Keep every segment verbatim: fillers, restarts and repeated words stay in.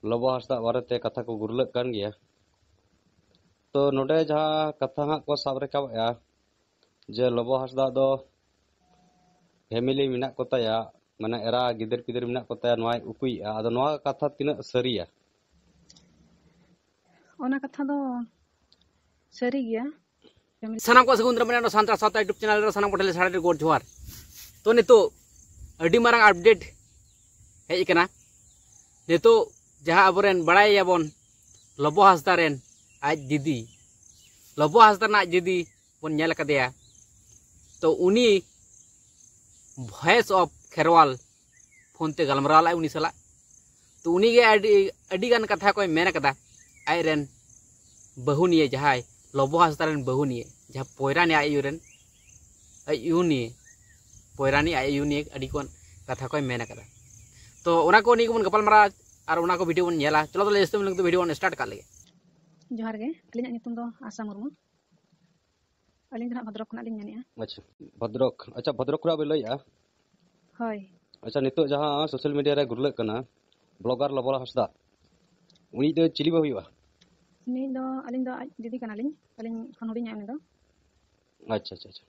ᱞᱚᱵᱚ ᱦᱟᱸᱥᱫᱟ ᱵᱟᱨᱮᱛᱮ ᱠᱟᱛᱷᱟ ᱠᱚ ᱜᱩᱨᱞᱟᱹᱜ ᱠᱟᱱ ᱜᱮᱭᱟ᱾ ᱛᱚ ᱱᱚᱰᱮ ᱡᱟᱦᱟᱸ ᱠᱟᱛᱷᱟ ᱦᱟᱸᱜ ᱠᱚ ᱥᱟᱵ ᱨᱟᱠᱟᱵᱮᱜᱼᱟ ᱡᱮ ᱞᱚᱵᱚ ᱦᱟᱸᱥᱫᱟ ᱫᱚ ᱯᱷᱮᱢᱤᱞᱤ ᱢᱮᱱᱟᱜ ᱠᱚ ᱛᱟᱭᱟ, ᱢᱟᱱᱮ ᱮᱨᱟ ᱜᱤᱫᱟᱹᱨ ᱯᱤᱫᱟᱹᱨ ᱢᱮᱱᱟᱜ ᱠᱚ ᱛᱟᱭᱟ, ᱱᱚᱣᱟᱭ ᱩᱠᱩᱭᱮᱜᱼᱟ᱾ ᱟᱫᱚ ᱱᱚᱣᱟ ᱠᱟᱛᱷᱟ ᱛᱤᱱᱟᱹᱜ ᱥᱟᱹᱨᱤᱭᱟ? ᱚᱱᱟ ᱠᱟᱛᱷᱟ ᱫᱚ ᱥᱟᱹᱨᱤ ᱜᱮᱭᱟ᱾ ᱥᱟᱱᱟᱢ ᱠᱚ ᱥᱟᱹᱜᱩᱱ ᱫᱟᱨᱟᱢ ᱥᱟᱱᱛᱟᱲ ᱥᱟᱶᱛᱟ YouTube ᱪᱮᱱᱮᱞ ᱨᱮ ᱥᱟᱱᱟᱢ ᱠᱚᱴᱷᱮᱱ ᱥᱟᱲᱮ ᱜᱚᱰ ᱡᱚᱦᱟᱨ᱾ ᱛᱚ ᱱᱤᱛᱚᱜ ᱟᱹᱰᱤ ᱢᱟᱨᱟᱝ ᱟᱯᱰᱮᱴ ᱦᱮᱡ ᱟᱠᱟᱱᱟ᱾ ᱱᱤᱛᱚᱜ ᱡᱟᱦᱟᱸ ᱟᱵᱚᱨᱮᱱ ᱵᱟᱲᱟᱭᱟᱵᱚᱱ ᱞᱚᱵᱚ ᱦᱟᱸᱥᱫᱟ ᱨᱮᱱ ᱟᱡ ᱫᱤᱫᱤ, ᱞᱚᱵᱚ ᱦᱟᱸᱥᱫᱟ ᱨᱮᱱ ᱟᱡ ᱫᱤᱫᱤ ᱵᱚᱱ ᱧᱮᱞ ᱟᱠᱟᱫᱮᱭᱟ᱾ ᱛᱚ ᱩᱱᱤ Voice of Kherwal ᱯᱷᱳᱱ ᱛᱮ ᱜᱟᱞᱢᱟᱨᱟᱣ ᱞᱮᱫᱼᱟᱭ ᱩᱱᱤ ᱥᱟᱞᱟᱜ᱾ ᱛᱚ ᱩᱱᱤᱜᱮ ᱟᱹᱰᱤ ᱟᱹᱰᱤᱜᱟᱱ ᱠᱟᱛᱷᱟ ᱠᱚᱭ ᱢᱮᱱ ᱟᱠᱟᱫᱟ ᱟᱡᱨᱮᱱ ᱵᱟᱹᱦᱩ ᱱᱤᱭᱮ, ᱡᱟᱦᱟᱸᱭ ᱞᱚᱵᱚ ᱦᱟᱸᱥᱫᱟ ᱨᱮᱱ ᱵᱟᱹᱦᱩ ᱱᱤᱭᱮ, ᱡᱟᱦᱟᱸ ᱯᱚᱭᱨᱟᱱᱤ ᱟᱡ ᱟᱭᱳ ᱨᱮᱱ ᱟᱡ ᱟᱭᱳ ᱱᱤᱭᱮ, ᱯᱚᱭᱨᱟᱱᱤ ᱟᱡ ᱟᱭᱳ ᱱᱤᱭᱮ ᱟᱹᱰᱤ ᱠᱚ ᱠᱟᱛᱷᱟ ᱠᱚᱭ ᱢᱮᱱ ᱟᱠᱟᱫᱟ᱾ ᱛᱚ ᱚᱱᱟ ᱠᱚ ᱱᱤᱭᱮ ᱜᱮᱵᱚᱱ ᱜᱟᱯᱟᱞᱢᱟᱨᱟᱣᱟ ᱟᱨ ᱚᱱᱟ ᱠᱚ ᱵᱷᱤᱰᱤᱭᱳ ᱵᱚᱱ ᱧᱮᱞᱟ᱾ ᱪᱚᱞᱚ ᱛᱟᱦᱚᱞᱮ ᱡᱟᱹᱥᱛᱤ ᱵᱟᱝ ᱞᱟᱹᱭ ᱠᱟᱛᱮ ᱵᱷᱤᱰᱤᱭᱳ ᱵᱚᱱ ᱥᱴᱟᱨᱴ ᱠᱟᱜ ᱞᱮᱜᱮ᱾ ᱡᱚᱦᱟᱨ ᱜᱮ, ᱟᱹᱞᱤᱧᱟᱜ ᱧᱩᱛᱩᱢ ᱫᱚ ᱟᱥᱟ ᱢᱩᱨᱢᱩ᱾ ᱟᱹᱞᱤᱧ ᱫᱚ ᱱᱟᱦᱟᱜ ᱵᱷᱚᱫᱨᱚᱠ ᱠᱷᱚᱱᱟᱜ ᱞᱤᱧ ᱢᱮᱱᱮᱫᱼᱟ᱾ ᱟᱪᱪᱷᱟ, ᱵᱷᱚᱫᱨᱚᱠ᱾ ᱟᱪᱪᱷᱟ, ᱵᱷᱚᱫᱨᱚᱠ ᱠᱷᱚᱱᱟᱜ ᱵᱮᱱ ᱞᱟᱹᱭᱮᱫᱼᱟ? ᱦᱳᱭ᱾ ᱟᱪᱪᱷᱟ, ᱱᱤᱛᱚᱜ ᱡᱟᱦᱟᱸ ᱥᱳᱥᱟᱞ ᱢᱤᱰᱤᱭᱟ ᱨᱮ ᱜᱩᱨᱞᱟᱹᱜ ᱠᱟᱱᱟ ᱵᱞᱚᱜᱟᱨ ᱞᱚᱵᱚ ᱦᱟᱸᱥᱫᱟ, ᱩᱱᱤ ᱫᱚ ᱪᱤᱞᱤ ᱵᱟᱭ ᱦᱩᱭᱩᱜᱼᱟ? ᱩᱱᱤ ᱫᱚ ᱟᱹᱞᱤᱧ ᱫᱚ ᱟᱡ ᱫᱤᱫᱤ ᱠᱟᱱᱟᱞᱤᱧ, ᱟᱹᱞᱤᱧ ᱠᱷᱚᱱ ᱦᱩᱰᱤᱧᱟ ᱩᱱᱤ ᱫᱚ᱾ ᱟᱪᱪᱷᱟ ᱟᱪᱪᱷᱟ ᱟᱪᱪᱷᱟ,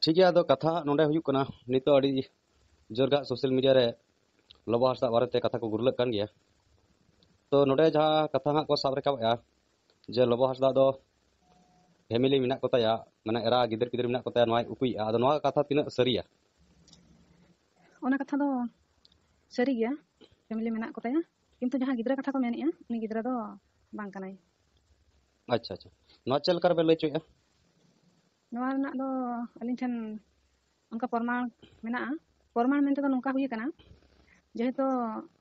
ᱴᱷᱤᱠ ᱜᱮᱭᱟ᱾ ᱟᱫᱚ ᱠᱟᱛᱷᱟ ᱱᱚᱰᱮ ᱦᱩᱭᱩᱜ ᱠᱟᱱᱟ, ᱱᱤᱛᱚᱜ ᱟᱹᱰᱤ ᱡᱳᱨ ᱜᱮ ᱦᱟᱸᱜ ᱥᱳᱥᱟᱞ ᱢᱤᱰᱤᱭᱟ ᱨᱮ ᱞᱚᱵᱚ ᱦᱟᱸᱥᱫᱟ ᱵᱟᱨᱮᱛᱮ ᱠᱟᱛᱷᱟ ᱠᱚ ᱜᱩᱨᱞᱟᱹᱜ ᱠᱟᱱ ᱜᱮᱭᱟ᱾ ᱛᱚ ᱱᱚᱰᱮ ᱡᱟᱦᱟᱸ ᱠᱟᱛᱷᱟ ᱦᱟᱸᱜ ᱠᱚ ᱥᱟᱵ ᱨᱟᱠᱟᱵᱮᱜᱼᱟ ᱡᱮ ᱞᱚᱵᱚ ᱦᱟᱸᱥᱫᱟ ᱫᱚ ᱯᱷᱮᱢᱤᱞᱤ ᱢᱮᱱᱟᱜ ᱠᱚᱛᱟᱭᱟ, ᱢᱟᱱᱮ ᱮᱨᱟ ᱜᱤᱫᱟᱹᱨ ᱯᱤᱫᱟᱹᱨ ᱢᱮᱱᱟᱜ ᱠᱚᱛᱟᱭᱟ, ᱱᱚᱣᱟᱭ ᱩᱠᱩᱭᱮᱜᱼᱟ᱾ ᱟᱫᱚ ᱱᱚᱣᱟ ᱠᱟᱛᱷᱟ ᱛᱤᱱᱟᱹᱜ ᱥᱟᱹᱨᱤᱭᱟ? ᱚᱱᱟ ᱠᱟᱛᱷᱟ ᱫᱚ ᱥᱟᱹᱨᱤ ᱜᱮᱭᱟ, ᱯᱷᱮᱢᱤᱞᱤ ᱢᱮᱱᱟᱜ ᱠᱚᱛᱟᱭᱟ, ᱠᱤᱱᱛᱩ ᱡᱟᱦᱟᱸ ᱜᱤᱫᱽᱨᱟᱹ ᱠᱟᱛᱷᱟ ᱠᱚ ᱢᱮᱱᱮᱜᱼᱟ, ᱩᱱᱤ ᱜᱤᱫᱽᱨᱟᱹ ᱫᱚ ᱵᱟᱝ ᱠᱟᱱᱟᱭ᱾ ᱟᱪᱪᱷᱟ ᱟᱪᱪᱷᱟ, ᱱᱚᱣᱟ ᱪᱮᱫ ᱞᱮᱠᱟ ᱨᱮᱵᱮᱱ ᱞᱟᱹᱭ ᱦᱚᱪᱚᱭᱮᱫᱼᱟ? ᱱᱚᱣᱟ ᱨᱮᱱᱟᱜ ᱫᱚ ᱟᱹᱞᱤᱧ ᱴᱷᱮᱱ ᱚᱱᱠᱟ ᱯᱨᱚᱢᱟᱱ ᱢᱮᱱᱟᱜᱼᱟ᱾ ᱯᱨᱚᱢᱟᱱ ᱢᱮᱱᱛᱮ ᱫᱚ ᱱᱚᱝᱠᱟ ᱦᱩᱭ ᱟᱠᱟᱱᱟ, ᱡᱮᱦᱮᱛᱩ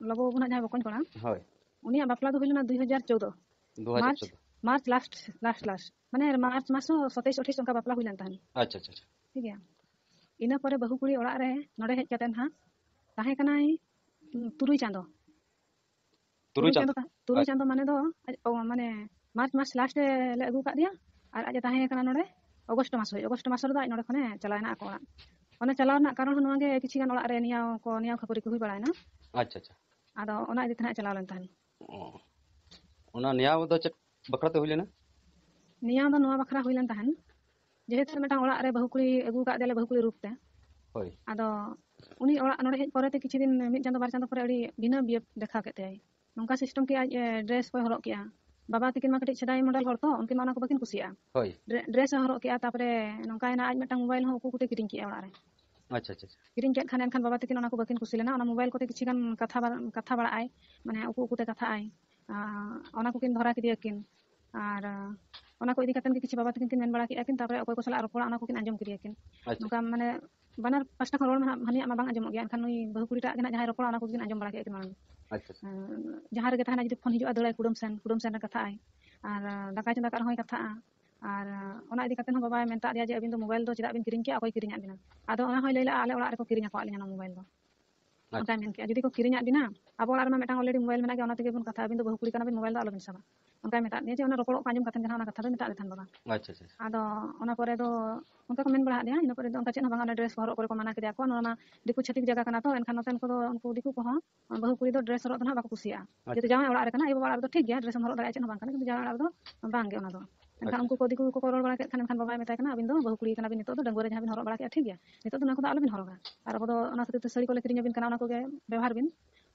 ᱞᱚᱵᱚ ᱵᱟᱹᱵᱩ ᱱᱟᱜ ᱡᱟᱦᱟᱸᱭ ᱵᱚᱠᱚᱧ ᱠᱚᱲᱟ, ᱦᱳᱭ, ᱩᱱᱤᱭᱟᱜ ᱵᱟᱯᱞᱟ ᱫᱚ ᱦᱩᱭ ᱞᱮᱱᱟ ᱫᱩᱭ ᱦᱟᱡᱟᱨ ᱪᱳᱫᱚ, ᱫᱩ ᱦᱟᱡᱟᱨ ᱢᱟᱨᱪ ᱪᱳᱫᱫᱳ᱾ ᱢᱟᱨᱪ ᱞᱟᱥᱴ ᱞᱟᱥᱴ ᱞᱟᱥᱴ, ᱢᱟᱱᱮ ᱢᱟᱨᱪ ᱢᱟᱥ ᱦᱚᱸ ᱥᱟᱛᱟᱭᱤᱥ ᱟᱴᱷᱟᱭᱤᱥ ᱚᱱᱠᱟ ᱵᱟᱯᱞᱟ ᱦᱩᱭ ᱞᱮᱱ ᱛᱟᱦᱮᱸᱫ᱾ ᱟᱪᱪᱷᱟ ᱟᱪᱪᱷᱟ ᱟᱪᱪᱷᱟ᱾ ᱴᱷᱤᱠ ᱜᱮᱭᱟ᱾ ᱤᱱᱟᱹ ᱯᱚᱨᱮ ᱵᱟᱹᱦᱩ ᱠᱩᱲᱤ ᱚᱲᱟᱜ ᱨᱮ ᱱᱚᱰᱮ ᱦᱮᱡ ᱠᱟᱛᱮ ᱱᱟᱦᱟᱜ ᱛᱟᱦᱮᱸ ᱠᱟᱱᱟᱭ, ᱩᱸ, ᱛᱩᱨᱩᱭ ᱪᱟᱸᱫᱚ᱾ ᱛᱩᱨᱩᱭ ᱪᱟᱸᱫᱚ᱾ ᱛᱟ- ᱛᱩᱨᱩᱭ ᱪᱟᱸᱫᱚ ᱢᱟᱱᱮ ᱫᱚ ᱟᱡ, ᱚ, ᱢᱟᱱᱮ ᱢᱟᱨᱪ ᱢᱟᱥ ᱞᱟᱥᱴ ᱨᱮ ᱞᱮ ᱟᱹᱜᱩ ᱟᱠᱟᱫ ᱫᱮᱭᱟ, ᱟᱨ ᱟᱡ ᱮ ᱛᱟᱦᱮᱸ ᱠᱟᱱᱟ ᱱᱚᱰᱮ ᱚᱜᱚᱥᱴ ᱢᱟᱥ ᱦᱳᱭ, ᱚᱜᱚᱥᱴ ᱢᱟᱥ ᱨᱮᱫᱚ ᱟᱡ ᱱᱚᱰᱮ ᱠᱷᱚᱱᱮ ᱪᱟᱞᱟᱣ ᱮᱱᱟ ᱟᱠᱚ ᱚᱲᱟᱜ᱾ ᱚᱱᱟ ᱪᱟᱞᱟᱣ ᱨᱮᱱᱟᱜ ᱠᱟᱨᱚᱱ ᱦᱚᱸ ᱱᱚᱣᱟ ᱜᱮ, ᱠᱤᱪᱷᱤ ᱜᱟᱱ ᱚᱲᱟᱜ ᱨᱮ ᱱᱤᱭᱟᱣ ᱠᱚ, ᱱᱤᱭᱟᱣ ᱠᱷᱟᱹᱯᱟᱹᱨᱤ ᱠᱚ ᱦᱩᱭ ᱵᱟᱲᱟᱭᱮᱱᱟ᱾ ᱟᱪᱪᱷᱟ ᱟᱪᱪᱷᱟ᱾ ᱟᱫᱚ ᱚᱱᱟ ᱤᱫᱤ ᱛᱮ ᱦᱟᱸᱜ ᱪᱟᱞᱟᱣ ᱞᱮᱱ ᱛᱟᱦᱮᱱ᱾ ᱚ᱾ ᱚᱱᱟ ᱱᱮᱭᱟᱣ ᱫᱚ ᱪᱮᱫ ᱵᱟᱠᱷᱨᱟ ᱛᱮ ᱦᱩᱭ ᱞᱮᱱᱟ? ᱱᱮᱭᱟᱣ ᱫᱚ ᱱᱚᱣᱟ ᱵᱟᱠᱷᱨᱟ ᱦᱩᱭ ᱞᱮᱱ ᱛᱟᱦᱮᱱ, ᱡᱮᱦᱮᱛᱩ ᱢᱤᱫᱴᱟᱝ ᱚᱲᱟᱜ ᱨᱮ ᱵᱟᱹᱦᱩ ᱠᱩᱲᱤ ᱟᱹᱜᱩ ᱟᱠᱟᱫ ᱫᱮᱭᱟᱞᱮ ᱵᱟᱹᱦᱩ ᱠᱩᱲᱤ ᱨᱩᱯ ᱛᱮ᱾ ᱦᱳᱭ᱾ ᱟᱫᱚ ᱩᱱᱤ ᱚᱲᱟᱜ ᱱᱚᱰᱮ ᱦᱮᱡ ᱯᱚᱨᱮ ᱛᱮ ᱠᱤᱪᱷᱩ ᱫᱤᱱ, ᱢᱤᱫ ᱪᱟᱸᱫᱚ ᱵᱟᱨ ᱪᱟᱸᱫᱚ ᱯᱚᱨᱮ ᱟᱹᱰᱤ ᱵᱷᱤᱱᱟᱹ ᱵᱤᱦᱮᱵᱽ ᱫᱮᱠᱷᱟᱣ ᱠᱮᱫ ᱛᱟᱭᱟᱭ᱾ ᱱᱚᱝᱠᱟ ᱥᱤᱥᱴᱮᱢ ᱠᱤ ᱟᱡ, ᱮ, ᱰᱨᱮᱥ ᱠᱚᱭ ᱦᱚᱨᱚᱜ ᱠᱮᱜᱼᱟ? ᱵᱟᱵᱟ ᱛᱤᱠᱤᱱ ᱢᱟ ᱠᱟᱹᱴᱤᱡ ᱥᱮᱫᱟᱭ ᱢᱚᱰᱮᱞ ᱦᱚᱲ ᱛᱚ, ᱩᱱᱠᱤᱱ ᱢᱟ ᱚᱱᱟ ᱠᱚ ᱵᱟᱹᱠᱤᱱ ᱠᱩᱥᱤᱭᱟᱜᱼᱟ᱾ ᱦᱳᱭ᱾ ᱰᱨᱮ-, ᱰᱨᱮᱥ ᱮ ᱦᱚᱨᱚᱜ ᱠᱮᱜᱼᱟ, ᱛᱟᱨᱯᱚᱨᱮ ᱱᱚᱝᱠᱟᱭᱮᱱᱟ ᱟᱡ ᱢᱤᱫᱴᱟᱝ ᱢᱳᱵᱟᱭᱤᱞ ᱦᱚᱸ ᱩᱠᱩ ᱩᱠᱩᱛᱮ ᱠᱤᱨᱤᱧ ᱠᱮᱜᱼᱟ ᱚᱲᱟᱜ ᱨᱮ᱾ ᱟᱪᱪᱷᱟ, ᱟᱪᱪᱷᱟ, ᱟᱪᱪᱷᱟ᱾ ᱠᱤᱨᱤᱧ ᱠᱮᱫ ᱠᱷᱟᱱ ᱮᱱᱠᱷᱟᱱ ᱵᱟᱵᱟ ᱛᱤᱠᱤᱱ ᱚᱱᱟ ᱠᱚ ᱵᱟᱹᱠᱤᱱ ᱠᱩᱥᱤ ᱞᱮᱱᱟ, ᱚᱱᱟ ᱢᱳᱵᱟᱭᱤᱞ ᱠᱚᱛᱮ ᱠᱤᱪᱷᱤ ᱜᱟᱱ ᱠᱟᱛᱷᱟ ᱵᱟᱨ-, ᱠᱟᱛᱷᱟ ᱵᱟᱲᱟᱜ ᱟᱭ, ᱢᱟᱱᱮ ᱩᱠᱩ ᱩᱠᱩᱛᱮ ᱠᱟᱛᱷᱟᱜ ᱟᱭ᱾ ᱟᱸ, ᱚᱱᱟ ᱠᱚᱠᱤᱱ ᱫᱷᱚᱨᱟ ᱠᱮᱫᱮᱭᱟᱠᱤᱱ᱾ ᱟᱨ, ᱟᱸ, ᱚᱱᱟ ᱠᱚ ᱤᱫᱤ ᱠᱟᱛᱮ ᱜᱮ ᱠᱤᱪᱷᱤ ᱵᱟᱵᱟ ᱛᱤᱠᱤᱱ ᱠᱤᱱ ᱢᱮᱱ ᱵᱟᱲᱟ ᱠᱮᱜᱼᱟ ᱠᱤᱱ, ᱛᱟᱨᱯᱚᱨᱮ ᱚᱠᱚᱭ ᱠᱚ ᱥᱟᱞᱟᱜ ᱨᱚᱯᱚᱲᱟ ᱚᱱᱟ ᱠᱚᱠᱤᱱ ᱟᱸᱡᱚᱢ ᱠᱮᱫᱮᱭᱟᱠᱤᱱ᱾ ᱟᱪᱪᱷᱟ᱾ ᱱᱚᱝᱠᱟ ᱢᱟᱱᱮ ᱵᱟᱱᱟᱨ ᱯᱟᱥᱴᱟ ᱠᱷᱚᱱ ᱨᱚᱲ ᱢᱟ ᱦᱟᱸᱜ ᱦᱟᱹᱱᱤᱭᱟᱜ ᱢᱟ ᱵᱟᱝ ᱟᱸᱡᱚᱢᱚᱜ ᱜᱮᱭᱟ, ᱮᱱᱠᱷᱟᱱ ᱱᱩᱭ ᱵᱟᱹᱦᱩ ᱠᱩᱲᱤᱴᱟᱜ ᱜᱮ ᱱᱟᱜ ᱡᱟᱦᱟᱸᱭ ᱨᱚᱯᱚᱲᱟ ᱚᱱᱟ ᱠᱚᱜᱮ ᱠᱤᱱ ᱟᱸᱡᱚᱢ ᱵᱟᱲᱟ ᱠᱮᱜᱼᱟ ᱠᱤᱱ ᱢᱟᱲᱟᱝ᱾ ᱟᱪᱪᱷᱟ, ᱟᱪᱪᱷᱟ᱾ ᱟᱸ, ᱡᱟᱦᱟᱸ ᱨᱮᱜᱮ ᱛᱟᱦᱮᱱᱟ ᱡᱩᱫᱤ ᱯᱷᱳᱱ ᱦᱤᱡᱩᱜᱼᱟ ᱫᱟᱹᱲᱟᱭ ᱠᱩᱰᱟᱹᱢ ᱥᱮᱱ, ᱠᱩᱰᱟᱹᱢ ᱥᱮᱱ ᱨᱮ ᱠᱟᱛᱷᱟᱜ ᱟᱭ᱾ ᱟᱨ, ᱟᱸ, ᱫᱟᱠᱟ ᱪᱚᱸᱫᱟ ᱠᱟᱜ ᱨᱮᱦᱚᱸᱭ ᱠᱟᱛᱷᱟᱜᱼᱟ᱾ ᱟᱨ, ᱟᱸ, ᱚᱱᱟ ᱤᱫᱤ ᱠᱟᱛᱮ ᱦᱚᱸ ᱵᱟᱵᱟᱭ ᱢᱮᱛᱟᱜ ᱫᱮᱭᱟ ᱡᱮ, "ᱟᱹᱵᱤᱱ ᱫᱚ ᱢᱳᱵᱟᱭᱤᱞ ᱫᱚ ᱪᱮᱫᱟᱜ ᱵᱤᱱ ᱠᱤᱨᱤᱧ ᱠᱮᱜᱼᱟ? ᱚᱠᱚᱭ ᱠᱤᱨᱤᱧᱟᱜ ᱵᱤᱱᱟ?" ᱟᱫᱚ ᱚᱱᱟ ᱦᱚᱸᱭ ᱞᱟᱹᱭ ᱞᱮᱜᱼᱟ, "ᱟᱞᱮ ᱚᱲᱟᱜ ᱨᱮᱠᱚ ᱠᱤᱨᱤᱧ ᱟᱠᱟᱫ ᱞᱤᱧᱟ ᱱᱚᱣᱟ ᱢᱳᱵᱟᱭᱤᱞ ᱫᱚ᱾" ᱟᱪᱪᱷᱟ᱾ ᱚᱱᱠᱟᱭ ᱢᱮᱱ ᱠᱮᱜᱼᱟ, "ᱡᱩᱫᱤ ᱠᱚ ᱠᱤᱨᱤᱧᱟᱜ ᱵᱤᱱᱟ, ᱟᱵᱚ ᱚᱲᱟᱜ ᱨᱮᱢᱟ ᱢᱤᱫᱴᱟᱝ already ᱢᱳᱵᱟᱭᱤᱞ ᱢᱮᱱᱟᱜ ᱜᱮᱭᱟ, ᱚᱱᱟ ᱛᱮᱜᱮ ᱵᱚᱱ ᱠᱟᱛᱷᱟᱜᱼᱟ, ᱟᱹᱵᱤᱱ ᱫᱚ ᱵᱟᱹᱦᱩ ᱠᱩᱲᱤ ᱠᱟᱱᱟ ᱵᱤᱱ, ᱢᱳᱵᱟᱭᱤᱞ ᱫᱚ ᱟᱞᱚ ᱵᱤᱱ ᱥᱟᱵᱟ᱾" ᱚᱱᱠᱟᱭ ᱢᱮᱛᱟᱫ ᱫᱤᱧᱟ ᱡᱮ, ᱚᱱᱟ ᱨᱚᱯᱚᱲᱚᱜ ᱠᱚ ᱟᱸᱡᱚᱢ ᱠᱟᱛᱮ ᱜᱮ ᱱᱟᱦᱟᱜ ᱚᱱᱟ ᱠᱟᱛᱷᱟ ᱫᱚᱭ ᱢᱮᱛᱟᱫ ᱞᱮ ᱛᱟᱦᱮᱱ ᱵᱟᱵᱟ᱾ ᱟᱪᱪᱷᱟ, ᱟᱪᱪᱷᱟ, ᱟᱪᱪᱷᱟ᱾ ᱟᱫᱚ ᱚᱱᱟ ᱯᱚᱨᱮ ᱫᱚ ᱚᱱᱠᱟ ᱠᱚ ᱢᱮᱱ ᱵᱟᱲᱟ ᱟᱫᱮᱭᱟ, ᱤᱱᱟᱹ ᱯᱚᱨᱮ ᱫᱚ ᱚᱱᱠᱟ ᱪᱮᱫ ᱦᱚᱸ ᱵᱟᱝᱟ, ᱚᱱᱟ ᱰᱨᱮᱥ ᱠᱚ ᱦᱚᱨᱚᱜ ᱠᱚᱨᱮ ᱠᱚ ᱢᱟᱱᱟ ᱠᱮᱫᱮᱭᱟ ᱠᱚ, ᱱᱚᱣᱟ ᱢᱟ ᱫᱤᱠᱩ ᱪᱷᱟᱹᱛᱤᱠ ᱡᱟᱭᱜᱟ ᱠᱟᱱᱟ ᱛᱚ, ᱮᱱᱠᱷᱟᱱ ᱱᱚᱛᱮᱱ ᱠᱚᱫᱚ ᱩᱱᱠᱩ ᱫᱤᱠᱩ ᱠᱚᱦᱚᱸ ᱵᱟᱹᱦᱩ ᱠᱩᱲᱤ ᱫᱚ ᱰᱨᱮᱥ ᱦᱚᱨᱚᱜ ᱫᱚ ᱱᱟᱦᱟᱜ ᱵᱟᱠᱚ ᱠᱩᱥᱤᱭᱟᱜᱼᱟ᱾ ᱟᱪᱪᱷᱟ᱾ ᱡᱮᱦᱮᱛᱩ ᱡᱟᱶᱟᱭ ᱚᱲᱟᱜ ᱨᱮ ᱠᱟᱱᱟ, ᱟᱭᱳ ᱵᱟᱵᱟ ᱚᱲᱟᱜ ᱨᱮᱫᱚ ᱴᱷᱤᱠ ᱜᱮᱭᱟ, ᱰᱨᱮᱥ ᱮᱢ ᱦᱚᱨᱚᱜ ᱫᱟᱲᱮᱭᱟᱜᱼᱟ, ᱪᱮᱫ ᱦᱚᱸ ᱵᱟᱝ ᱠᱟᱱᱟ, ᱠᱤᱱᱛᱩ ᱡᱟᱶᱟᱭ ᱚᱲᱟᱜ ᱨᱮᱫᱚ ᱵᱟᱝ ᱜᱮ ᱚᱱᱟ ᱫᱚ᱾ ᱮᱱᱠᱷᱟᱱ ᱟᱪᱪᱷᱟ᱾ ᱩᱱᱠᱩ ᱠᱚ ᱫᱤᱠᱩ ᱠᱚᱠᱚ ᱨᱚᱲ ᱵᱟᱲᱟ ᱠᱮᱫ ᱠᱷᱟᱱ, ᱮᱱᱠᱷᱟᱱ ᱵᱟᱵᱟᱭ ᱢᱮᱛᱟᱭ ᱠᱟᱱᱟ, "ᱟᱹᱵᱤᱱ ᱫᱚ ᱵᱟᱹᱦᱩ ᱠᱩᱲᱤ ᱠᱟᱱᱟ ᱵᱤᱱ, ᱱᱤᱛᱚᱜ ᱫᱚ ᱰᱟᱺᱜᱩᱣᱟᱹ ᱨᱮ ᱡᱟᱦᱟᱸ ᱵᱤᱱ ᱦᱚᱨᱚᱜ ᱵᱟᱲᱟ ᱠᱮᱫᱼᱟ, ᱴᱷᱤᱠ ᱜᱮᱭᱟ, ᱱᱤᱛᱚᱜ ᱫᱚ ᱱᱚᱣᱟ ᱠᱚᱫᱚ ᱟᱞᱚ ᱵᱤᱱ ᱦᱚᱨᱚᱜᱟ, ᱟᱨ ᱟᱵᱚ ᱫᱚ ᱚᱱᱟ ᱥᱟᱹᱛᱤ ᱛᱮ ᱥᱟᱹᱲᱤ ᱠᱚᱞᱮ ᱠᱤᱨᱤᱧ ᱟᱹᱵᱤᱱ ᱠᱟᱱᱟ, ᱚᱱᱟ ᱠᱚᱜᱮ ᱵᱮᱵᱚᱦᱟᱨ ᱵᱤᱱ᱾"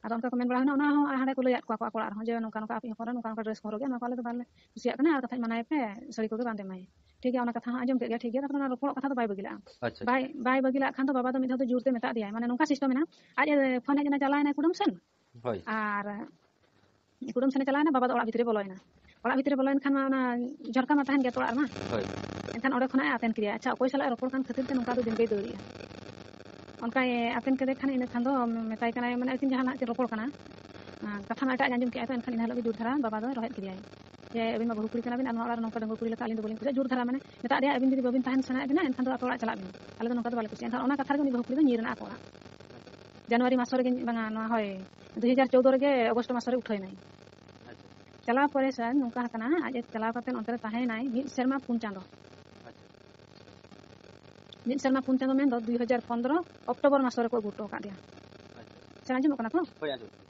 ᱟᱫᱚ ᱚᱱᱠᱟ ᱠᱚ ᱢᱮᱱ ᱵᱟᱲᱟ ᱦᱩᱭᱱᱟ, ᱚᱱᱟ ᱦᱚᱸ ᱦᱟᱸᱰᱮ ᱠᱚ ᱞᱟᱹᱭᱟᱫ ᱠᱚᱣᱟ ᱠᱚ ᱟᱠᱚ ᱚᱲᱟᱜ ᱨᱮᱦᱚᱸ ᱡᱮ, "ᱱᱚᱝᱠᱟ ᱱᱚᱝᱠᱟ ᱟᱯᱮ ᱦᱚᱯᱚᱱ ᱨᱟ ᱱᱚᱝᱠᱟ ᱱᱚᱝᱠᱟ ᱰᱨᱮᱥ ᱠᱚ ᱦᱚᱨᱚᱜᱮᱜᱼᱟ, ᱱᱚᱣᱟ ᱠᱚ ᱟᱞᱮ ᱫᱚ ᱵᱟᱞᱮ ᱠᱩᱥᱤᱭᱟᱜ ᱠᱟᱱᱟ, ᱟᱨ ᱠᱟᱛᱷᱟᱧ ᱢᱟᱱᱟᱭᱮ ᱯᱮ, ᱥᱟᱹᱲᱤ ᱠᱚᱜᱮ ᱵᱟᱸᱫᱮ ᱢᱟᱭ᱾" ᱴᱷᱤᱠ ᱜᱮᱭᱟ, ᱚᱱᱟ ᱠᱟᱛᱷᱟ ᱦᱚᱸ ᱟᱸᱡᱚᱢ ᱠᱮᱫ ᱜᱮᱭᱟ, ᱴᱷᱤᱠ ᱜᱮᱭᱟ, ᱛᱟᱨᱯᱚᱨᱮ ᱚᱱᱟ ᱨᱚᱯᱚᱲᱚᱜ ᱠᱟᱛᱷᱟ ᱫᱚ ᱵᱟᱭ ᱵᱟᱹᱜᱤ ᱞᱟᱜᱼᱟ᱾ ᱟᱪᱪᱷᱟ, ᱟᱪᱪᱷᱟ᱾ ᱵᱟᱭ, ᱵᱟᱭ ᱵᱟᱹᱜᱤ ᱞᱟᱜ ᱠᱷᱟᱱ ᱫᱚ ᱵᱟᱵᱟ ᱫᱚ ᱢᱤᱫ ᱫᱷᱟᱣ ᱫᱚ ᱡᱳᱨ ᱛᱮ ᱢᱮᱛᱟᱫ ᱫᱮᱭᱟᱭ, ᱢᱟᱱᱮ ᱱᱚᱝᱠᱟ ᱥᱤᱥᱴᱮᱢ ᱢᱮᱱᱟᱜᱼᱟ, ᱟᱡ ᱮ ᱯᱷᱳᱱ ᱦᱮᱡ ᱮᱱᱟ, ᱪᱟᱞᱟᱣ ᱮᱱᱟᱭ ᱠᱩᱰᱟᱹᱢ ᱥᱮᱱ, ᱦᱳᱭ᱾ ᱟᱨ ᱠᱩᱰᱟᱹᱢ ᱥᱮᱱᱮ ᱪᱟᱞᱟᱣ ᱮᱱᱟ, ᱵᱟᱵᱟ ᱫᱚ ᱚᱲᱟᱜ ᱵᱷᱤᱛᱨᱤ ᱨᱮ ᱵᱚᱞᱚᱭᱮᱱᱟ᱾ ᱚᱲᱟᱜ ᱵᱷᱤᱛᱨᱤ ᱨᱮ ᱵᱚᱞᱚᱭᱮᱱ ᱠᱷᱟᱱ ᱢᱟ ᱚᱱᱟ ᱡᱷᱚᱨᱠᱟ ᱢᱟ ᱛᱟᱦᱮᱱ ᱜᱮᱭᱟ ᱛᱚ ᱚᱲᱟᱜ ᱨᱮᱢᱟ᱾ ᱦᱳᱭ᱾ ᱮᱱᱠᱷᱟᱱ ᱚᱸᱰᱮ ᱠᱷᱚᱱᱟᱜ ᱮ ᱟᱛᱮᱱ ᱠᱮᱫᱮᱭᱟ, "ᱟᱪᱪᱷᱟ, ᱚᱠᱚᱭ ᱥᱟᱞᱟᱜ ᱮ ᱨᱚᱯᱚᱲ ᱠᱟᱱ ᱠᱷᱟᱹᱛᱤᱨ ᱛᱮ ᱱᱚᱝᱠᱟ ᱫᱚ ᱫᱤᱱ ᱜᱮᱭ ᱫᱟᱹᱲᱮᱜᱼᱟ?" ᱚᱱᱠᱟᱭ ᱟᱛᱮᱱ ᱠᱮᱫᱮ ᱠᱷᱟᱱ ᱤᱱᱟᱹ ᱠᱷᱟᱱ ᱫᱚ ᱢᱮᱛᱟᱭ ᱠᱟᱱᱟᱭ, ᱢᱟᱱᱮ ᱟᱹᱠᱤᱱ ᱡᱟᱦᱟᱱᱟᱜ ᱠᱤᱱ ᱨᱚᱯᱚᱲ ᱠᱟᱱᱟ, ᱟᱸ, ᱠᱟᱛᱷᱟ ᱢᱟ ᱮᱴᱟᱜ ᱜᱮ ᱟᱸᱡᱚᱢ ᱠᱮᱜᱼᱟᱭ ᱛᱚ, ᱮᱱᱠᱷᱟᱱ ᱤᱱᱟᱹ ᱦᱤᱞᱳᱜ ᱜᱮ ᱡᱳᱨ ᱫᱷᱟᱨᱟ ᱵᱟᱵᱟ ᱫᱚᱭ ᱨᱚᱦᱮᱫ ᱠᱮᱫᱮᱭᱟᱭ ᱡᱮ, "ᱟᱹᱵᱤᱱ ᱢᱟ ᱵᱟᱹᱦᱩ ᱠᱩᱲᱤ ᱠᱟᱱᱟ ᱵᱤᱱ ᱟᱨ ᱱᱚᱣᱟ ᱚᱲᱟᱜ ᱨᱮ ᱱᱚᱝᱠᱟ ᱰᱟᱺᱜᱩᱣᱟᱹ ᱠᱩᱲᱤ ᱞᱮᱠᱟ ᱟᱹᱞᱤᱧ ᱫᱚ ᱵᱟᱹᱞᱤᱧ ᱠᱩᱥᱤᱭᱟᱜᱼᱟ᱾" ᱡᱳᱨ ᱫᱷᱟᱨᱟ ᱢᱟᱱᱮ ᱢᱮᱛᱟᱫ ᱫᱮᱭᱟᱭ, "ᱟᱹᱵᱤᱱ ᱡᱩᱫᱤ ᱵᱟᱹᱵᱤᱱ ᱛᱟᱦᱮᱱ ᱥᱟᱱᱟᱭᱮᱫ ᱵᱤᱱᱟ ᱮᱱᱠᱷᱟᱱ ᱫᱚ ᱟᱯᱮ ᱚᱲᱟᱜ ᱪᱟᱞᱟᱜ ᱵᱤᱱ, ᱟᱞᱮ ᱫᱚ ᱱᱚᱝᱠᱟ ᱫᱚ ᱵᱟᱞᱮ ᱠᱩᱥᱤᱭᱟᱜᱼᱟ᱾" ᱮᱱᱠᱷᱟᱱ ᱚᱱᱟ ᱠᱟᱛᱷᱟ ᱨᱮᱜᱮ ᱩᱱᱤ ᱵᱟᱹᱦᱩ ᱠᱩᱲᱤ ᱫᱚ ᱧᱤᱨ ᱮᱱᱟ ᱟᱠᱚ ᱚᱲᱟᱜ᱾ ᱡᱟᱱᱩᱣᱟᱨᱤ ᱢᱟᱥ ᱨᱮᱜᱮ, ᱵᱟᱝᱟ, ᱱᱚᱣᱟ ᱦᱳᱭ, ᱫᱩ ᱦᱟᱡᱟᱨ ᱪᱳᱫᱽᱫᱳ ᱨᱮᱜᱮ ᱚᱜᱚᱥᱴ ᱢᱟᱥ ᱨᱮ ᱩᱴᱷᱟᱹᱣ ᱮᱱᱟᱭ᱾ ᱪᱟᱞᱟᱣ ᱯᱚᱨᱮ ᱥᱮ ᱱᱚᱝᱠᱟ ᱟᱠᱟᱱᱟ, ᱟᱡ ᱮ ᱪᱟᱞᱟᱣ ᱠᱟᱛᱮ ᱚᱱᱛᱮ ᱨᱮ ᱛᱟᱦᱮᱸᱭᱮᱱᱟᱭ ᱢᱤᱫ ᱥᱮᱨᱢᱟ ᱯᱩᱱ ᱪᱟᱸᱫᱚ᱾ ᱟᱪᱪᱷᱟ᱾ ᱢᱤᱫ ᱥᱮᱨᱢᱟ ᱯᱩᱱ ᱪᱟᱸᱫᱚ ᱢᱮᱱᱫᱚ ᱫᱩᱭ ᱦᱟᱡᱟᱨ ᱯᱚᱱᱫᱽᱨᱚ ᱚᱠᱴᱳᱵᱚᱨ ᱢᱟᱥ ᱨᱮᱠᱚ ᱟᱹᱜᱩ ᱦᱚᱴᱚ ᱟᱠᱟᱫ ᱫᱮᱭᱟ᱾ ᱟᱪᱪᱷᱟ᱾ ᱥᱮ ᱟᱸᱡᱚᱢᱚᱜ ᱠᱟᱱᱟ ᱛᱚ? ᱦᱳᱭ, ᱟᱸᱡᱚᱢᱚᱜ ᱠᱟᱱᱟ᱾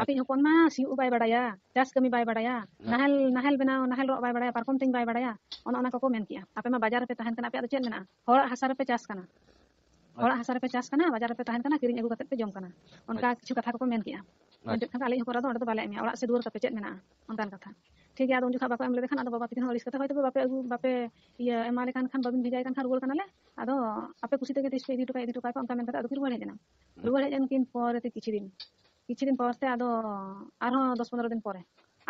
ᱟᱯᱮᱭᱤᱡ ᱦᱚᱯᱚᱱ ᱢᱟ ᱥᱤᱭᱳᱜ ᱵᱟᱭ ᱵᱟᱲᱟᱭᱟ, ᱪᱟᱥ ᱠᱟᱹᱢᱤ ᱵᱟᱭ ᱵᱟᱲᱟᱭᱟ, ᱱᱟᱦᱮᱞ, ᱱᱟᱦᱮᱞ ᱵᱮᱱᱟᱣ, ᱱᱟᱦᱮᱞ ᱨᱚᱜ ᱵᱟᱭ ᱵᱟᱲᱟᱭᱟ, ᱯᱟᱨᱠᱚᱢ ᱛᱮᱧ ᱵᱟᱭ ᱵᱟᱲᱟᱭᱟ᱾ ᱚᱱᱮ ᱚᱱᱟ ᱠᱚᱠᱚ ᱢᱮᱱ ᱠᱮᱜᱼᱟ᱾ ᱟᱯᱮ ᱢᱟ ᱵᱟᱡᱟᱨ ᱨᱮᱯᱮ ᱛᱟᱦᱮᱱ ᱠᱟᱱᱟ, ᱟᱯᱮᱭᱟᱜ ᱫᱚ ᱪᱮᱫ ᱢᱮᱱᱟᱜᱼᱟ? ᱦᱚᱲᱟᱜ ᱦᱟᱥᱟ ᱨᱮᱯᱮ ᱪᱟᱥ ᱠᱟᱱᱟ᱾ ᱦᱚᱲᱟᱜ ᱦᱟᱥᱟ ᱨᱮᱯᱮ ᱪᱟᱥ ᱠᱟᱱᱟ, ᱵᱟᱡᱟᱨ ᱨᱮᱯᱮ ᱛᱟᱦᱮᱱ ᱠᱟᱱᱟ, ᱠᱤᱨᱤᱧ ᱟᱹᱜᱩ ᱠᱟᱛᱮ ᱯᱮ ᱡᱚᱢ ᱠᱟᱱᱟ᱾ ᱚᱱᱠᱟ ᱠᱤᱪᱷᱩ ᱠᱟᱛᱷᱟ ᱠᱚᱠᱚ ᱢᱮᱱ ᱠᱮᱜᱼᱟ᱾ ᱩᱱ ᱡᱚᱠᱷᱚᱱ ᱟᱞᱮᱭᱤᱡ ᱦᱚᱯᱚᱱ ᱮᱨᱟ ᱫᱚ ᱚᱸᱰᱮ ᱫᱚ ᱵᱟᱞᱮ ᱮᱢᱮᱭᱟ, ᱚᱲᱟᱜ ᱥᱮ ᱫᱩᱣᱟᱹᱨ ᱛᱟᱯᱮ ᱪᱮᱫ ᱢᱮᱱᱟᱜᱼᱟ, ᱚᱱᱠᱟᱱ ᱠᱟᱛᱷᱟ᱾ ᱴᱷᱤᱠ ᱜᱮᱭᱟ, ᱟᱫᱚ ᱩᱱ ᱡᱚᱠᱷᱚᱱ ᱵᱟᱠᱚ ᱮᱢ ᱞᱮᱫᱮ ᱠᱷᱟᱱ, ᱟᱫᱚ ᱵᱟᱵᱟ ᱛᱟᱹᱠᱤᱱ ᱦᱚᱸ ᱟᱹᱲᱤᱥ ᱠᱟᱛᱮ, "ᱦᱚᱭᱛᱳ ᱵᱟᱯᱮ ᱟᱹᱜᱩ, ᱵᱟᱯᱮ, ᱤᱭᱟᱹ, ᱮᱢᱟ ᱞᱮᱠᱟᱱ ᱠᱷᱟᱱ, ᱵᱟᱵᱤᱱ ᱵᱷᱮᱡᱟᱭ ᱠᱟᱱ ᱠᱷᱟᱱ, ᱨᱩᱣᱟᱹᱲ ᱠᱟᱱᱟᱞᱮ, ᱟᱫᱚ ᱟᱯᱮ ᱠᱩᱥᱤ ᱛᱮᱜᱮ ᱛᱤᱥ ᱯᱮ ᱤᱫᱤ ᱦᱚᱴᱚ ᱠᱟᱭᱟ, ᱤᱫᱤ ᱦᱚᱴᱚ ᱠᱟᱭ ᱯᱮ", ᱚᱱᱠᱟ ᱢᱮᱱ ᱠᱟᱛᱮ ᱟᱫᱚ ᱠᱤᱱ ᱨᱩᱣᱟᱹᱲ ᱦᱮᱡ ᱮᱱᱟ᱾ ᱨᱩᱣᱟᱹᱲ ᱦᱮᱡ ᱮᱱᱠᱤᱱ ᱯᱚᱨᱮ ᱛᱮ ᱠᱤᱪᱷᱩ ᱫᱤᱱ, ᱠᱤᱪᱷᱩ ᱫᱤᱱ ᱯᱚᱨ ᱛᱮ ᱟᱫᱚ ᱟᱨᱦᱚᱸ ᱫᱚᱥ ᱯᱚᱱᱨᱚ ᱫᱤᱱ ᱯᱚᱨᱮ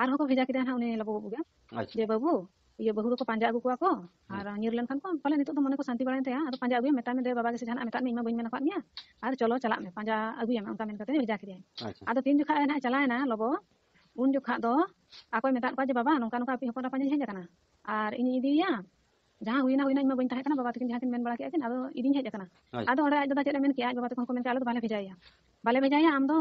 ᱟᱨᱦᱚᱸ ᱠᱚ ᱵᱷᱮᱡᱟ ᱠᱮᱫᱮᱭᱟ ᱱᱟᱦᱟᱜ ᱩᱱᱤ ᱞᱚᱵᱚ ᱵᱟᱹᱵᱩ ᱜᱮ, ᱟᱪᱪᱷᱟ᱾ ᱡᱮ, "ᱵᱟᱹᱵᱩ, ᱤᱭᱟᱹ, ᱵᱟᱹᱦᱩ ᱫᱚᱠᱚ ᱯᱟᱸᱡᱟ ᱟᱹᱜᱩ ᱠᱚᱣᱟ ᱠᱚ, ᱟᱨ ᱦᱩᱸ᱾ ᱧᱤᱨ ᱞᱮᱱᱠᱷᱟᱱ ᱠᱚ ᱯᱟᱞᱮ ᱱᱤᱛᱚᱜ ᱫᱚ ᱢᱚᱱᱮ ᱠᱚ ᱥᱟᱱᱛᱤ ᱵᱟᱲᱟᱭᱮᱱ ᱛᱟᱭᱟ, ᱟᱫᱚ ᱯᱟᱸᱡᱟ ᱟᱹᱜᱩᱭᱮᱢ, ᱢᱮᱛᱟᱭ ᱢᱮ, 'ᱫᱮ, ᱵᱟᱵᱟ ᱜᱮᱥᱮ ᱡᱟᱦᱟᱱᱟᱜ ᱢᱮᱛᱟᱫ ᱢᱮ, ᱤᱧ ᱢᱟ ᱵᱟᱹᱧ ᱢᱮᱱ ᱟᱠᱟᱫ ᱢᱮᱭᱟ, ᱟᱨ ᱪᱚᱞᱚ ᱪᱟᱞᱟᱜ ᱢᱮ, ᱯᱟᱸᱡᱟ ᱟᱹᱜᱩᱭᱮᱢ,'" ᱚᱱᱠᱟ ᱢᱮᱱ ᱠᱟᱛᱮ ᱵᱷᱮᱡᱟ ᱠᱮᱫᱮᱭᱟᱭ᱾ ᱟᱪᱪᱷᱟ᱾ ᱟᱫᱚ ᱛᱤᱱ ᱡᱚᱠᱷᱟᱡ ᱱᱟᱦᱟᱜ ᱪᱟᱞᱟᱣᱮᱱᱟ ᱞᱚᱵᱚ, ᱩᱱ ᱡᱚᱠᱷᱟᱡ ᱫᱚ ᱟᱠᱚᱭ ᱢᱮᱛᱟᱫ ᱠᱚᱣᱟ ᱡᱮ, "ᱵᱟᱵᱟ, ᱱᱚᱝᱠᱟ ᱱᱚᱝᱠᱟ ᱟᱯᱮ ᱦᱚᱯᱚᱱ ᱮᱨᱟ ᱯᱟᱸᱡᱟᱧ ᱦᱮᱡ ᱟᱠᱟᱱᱟ, ᱟᱨ ᱤᱧᱤᱧ ᱤᱫᱤᱭᱮᱭᱟ, ᱡᱟᱦᱟᱸ ᱦᱩᱭᱱᱟ ᱦᱩᱭᱱᱟ, ᱤᱧ ᱢᱟ ᱵᱟᱹᱧ ᱛᱟᱦᱮᱸ ᱠᱟᱱᱟ, ᱵᱟᱵᱟ ᱛᱟᱹᱠᱤᱱ ᱡᱟᱦᱟᱸ ᱠᱤᱱ ᱢᱮᱱ ᱵᱟᱲᱟ ᱠᱮᱫᱼᱟ ᱠᱤᱱ, ᱟᱫᱚ ᱤᱫᱤᱧ ᱦᱮᱡ ᱟᱠᱟᱱᱟ᱾" ᱟᱪᱪᱷᱟ᱾ ᱟᱫᱚ ᱚᱸᱰᱮ ᱟᱡ ᱫᱟᱫᱟ ᱪᱮᱫ ᱮ ᱢᱮᱱ ᱠᱮᱜᱼᱟ, ᱟᱡ ᱵᱟᱵᱟ ᱛᱟᱠᱚ ᱦᱚᱸᱠᱚ ᱢᱮᱱ ᱠᱮᱜᱼᱟ, "ᱟᱞᱮ ᱫᱚ ᱵᱟᱞᱮ ᱵᱷᱮᱡᱟᱭᱮᱭᱟ, ᱵᱟᱞᱮ ᱵᱷᱮᱡᱟᱭᱮᱭᱟ, ᱟᱢ ᱫᱚ